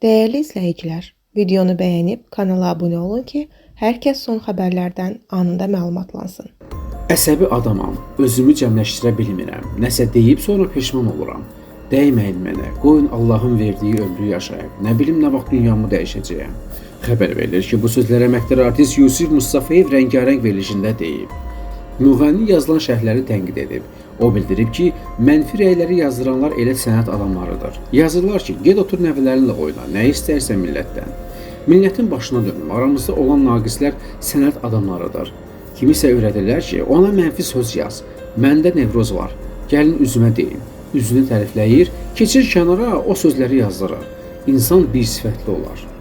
Dəyərli izləyicilər, videonu bəyənib kanala abunə olun ki, hər kəs son xəbərlərdən anında məlumatlansın. Əsəbi adamam, özümü cəmləşdirə bilmirəm. Nəsə deyib sonra peşman oluram. Dəyməyin mənə, qoyun Allahın verdiyi ömrü yaşayaq. Nə bilim nə vaxt dünyamı dəyişəcəyəm. Xəbər verilir ki, bu sözləri əməkdar artist Yusif Mustafayev rəngarəng verilişində deyib. Müğənni yazılan şərhləri tənqid edib. O bildirib ki, mənfi rəyləri yazdıranlar elə sənət adamlarıdır. Yazırlar ki, get otur nəvələrinlə oyna, nə istərsən millətdən. Millətin başına dönüm, aramızda olan naqislər sənət adamlarıdır. Kimisə öyrədirlər ki, ona mənfi söz yaz. Məndə nevroz var. Gəlin üzümə deyin. Üzünü tərifləyir, keçir kənara, o sözləri yazdırır. İnsan bir sifətli olar.